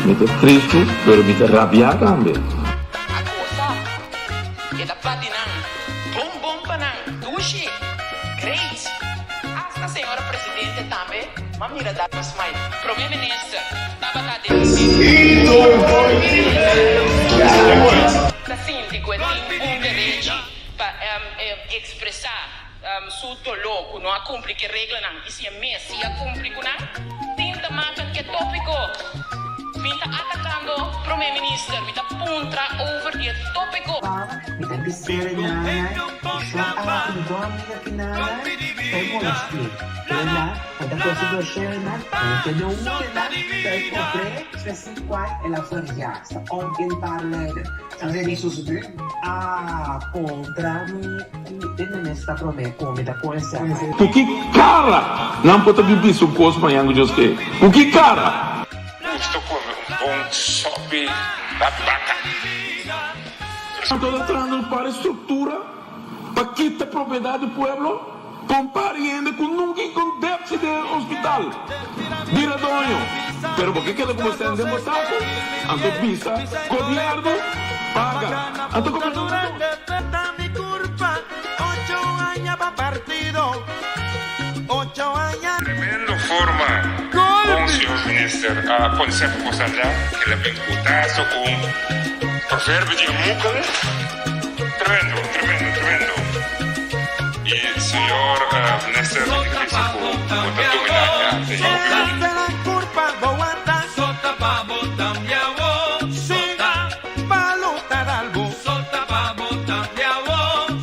Mi ta tristu, pero mi ta rabiá tambe. A gosa, e ta bati nan, bon bon pa nan, dushi, great. Hasta señora presidente tambe m'a mira dal un smile. Prome minister tabata den Ta sinti cu e tin un derechi pa expresa su dolor cu no a cumpli cu e reglanan y si e mes si a cumpli cu nan. Tin ta maka ke topico. Mi ta atacando Prome Minister, mi ta puntra over di e topico. Mi ta bis'é nanay, shon a un bon amiga ki nanay ta e molesti'é. Pero na, pa ta kosi grosero nan, e keda un mucha nan ta e kobr'é spesikwai el a verja, sta onginbaarleider. A kontra mi ku e minister promé ku mi ta konesé. Ku ki kara nan por ta bibi su kos mañan ku Dios ke? Ku ki kara? Gusto come un bon sopi na baka. Anto ta trahando un par estructura pa kita propiedad di pueblo, compari hende cu nunca in con depsi den hospital bira doño, pero bo ke keda cu bo stent den bo saco, anto bisa gobierno paga, anto gobierno ta duna. Tremendo forma con señor minister a pone semper cos anda, el a bin cu tazo cu proverbio di mukel, tremendo, tremendo, tremendo. Y señor minister.